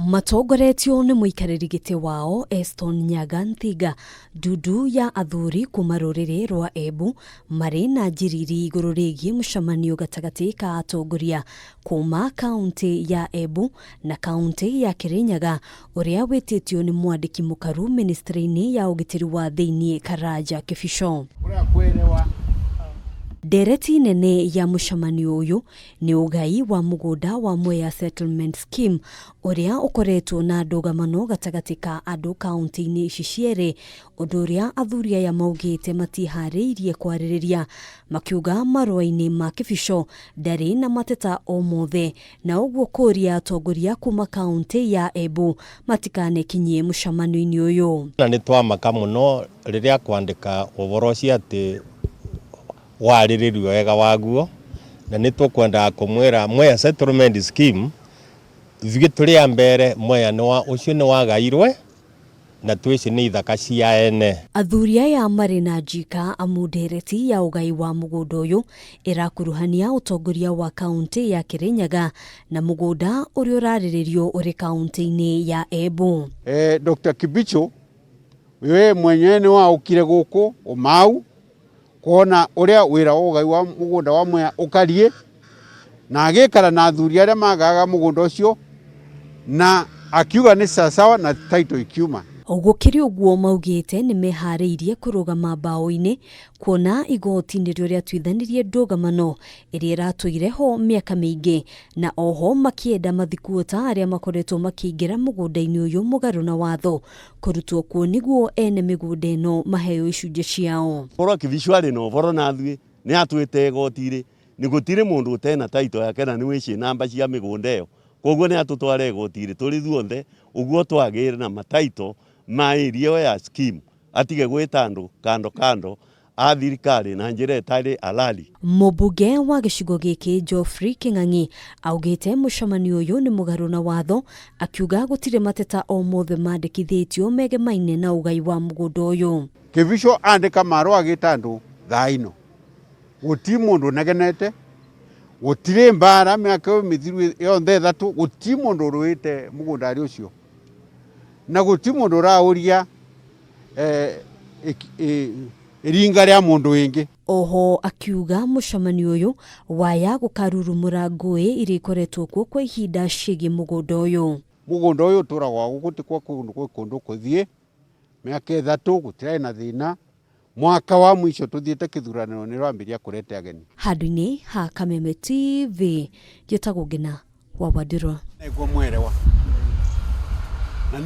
Matongoretio nĩ mũikarĩri gĩtĩ wao Eston Nyaga Nthiga, ndundu ya athuri kuma rũrĩrĩ rwa Embu marĩ na njiriri igũrũ rĩgiĩ mũcemanio gatagatĩ ka atongoria kuma kauntĩ ya Embu na kauntĩ ya Kirinyaga ũrĩa wĩtĩtio nĩ mwandĩki mũkaru ministry-inĩ ya ũgitĩri wa thĩinĩ Karanja Kĩbico. Ndereti nene ya mũcemanio ũyũ nĩ ũgai wa mũgũnda wa Mwea Settlement Scheme ũrĩa ũkoretwo na ndũgamano gatagatĩ ka andũ kaunti-inĩ ici cierĩ, ũndũ ũrĩa athuri aya maugĩte matiĩharĩirie kwarĩrĩria, makiuga marũa-inĩ ma Kĩbico ndarĩ na mateta o mothe na ũguo kũria atongoria kuma kaunti ya Embu matikanekinyie mũcemanio-inĩ ũyũ. Na nĩ twamaka mũno rĩrĩa kwandĩka ũhoro ũcio atĩ warĩrĩrio wega waguo, na nĩ tũkwendaga kũmwĩra Mwea Settlement Scheme ithuĩ tũrĩ a mbere Mwea ũcio nĩ wagairwe na twĩci nĩ ithaka cia ene. Athuri aya marĩ na njika amu ndereti ya ũgai wa mũgũnda ũyũ ĩrakuruhania ũtongoria wa kaunti ya Kirinyaga na mũgũnda ũrĩa ũrarĩrĩrio ũrĩ kaunti-inĩ ya Embu. Dr. Kibicho we mwenyewe nĩ waũkire gũkũ Ũmau kuona ũrĩa wĩra wa ũgai wa mũgũnda wa Mwea ũkariĩ, na agĩikara na athuri arĩa magaga mũgũnda ũcio, na akiuga nĩ sawasawa na title ikiuma. Gũkĩrĩ ũguo maugĩte nĩ meharĩirie kũrũgama mbaũ-inĩ kuona igoti nĩrĩo rĩatuithanirie ndũgamano ĩrĩa ĩratũire ho mĩaka mĩingĩ, na oho makĩenda mathikuota arĩa makoretwo makĩingĩra mũgũnda-inĩ ũyũ mũgarũ na watho kũrutwo kuo nĩguo ene mĩgũnda ĩno maheo icunjĩ ciao. Ũhoro Kibicho arĩ na ũhoro na ithuĩ nĩ atwĩte igoti-rĩ, nĩ gũtirĩ mũndũ ũtena title yake na nĩ wĩciĩ namba cia mĩgũnda ĩyo, koguo nĩ atũtware igoti-rĩ tũrĩ ithuothe ũguo twagĩre na mataito ma area ĩyo ya scheme, atige gwĩta andũ kando kando a thirikari na njĩra ĩtarĩ halali. Mũmbunge wa gĩcigo gĩkĩ Geoffrey Kĩng'ang'i augĩte mũcemanio ũyũ nĩ mũgarũ na watho, akiuga gũtirĩ mateta o mothe mandĩkithĩtio megemaine na ũgai wa mũgũnda ũyũ. Kibicho andĩka marũa agĩta andũ thaa ino gũtirĩ mũndũ ũnegenete, gũtirĩ mbara mĩaka ĩyo mĩthiru yonthe ĩthatũ, gũtirĩ mũndũ ũrũĩte mũgũnda ũcio, na gũtirĩ mũndũ ũraũria ringa rĩa mũndũ wĩngĩ. Oho akiuga mũcemanio ũyũ waya gũkarurumũra ngũĩ iria ikoretwo kuo kwa ihinda ciĩgiĩ mũgũnda ũyũ. Mũgũnda ũyũ ũtũragwo wa gũkũ ti kwa kũndũ kwĩ kũndũ kũthiĩ mĩaka ĩthatũ gũtirarĩ na thĩna, mwaka wa mũico tũthiĩte kĩthurano nĩ rwambĩrĩria kũrete ageni. Handũ-inĩ ha Kameme TV, njĩtagwo Ngina wa Wandirwa. Nĩguo mwerewa.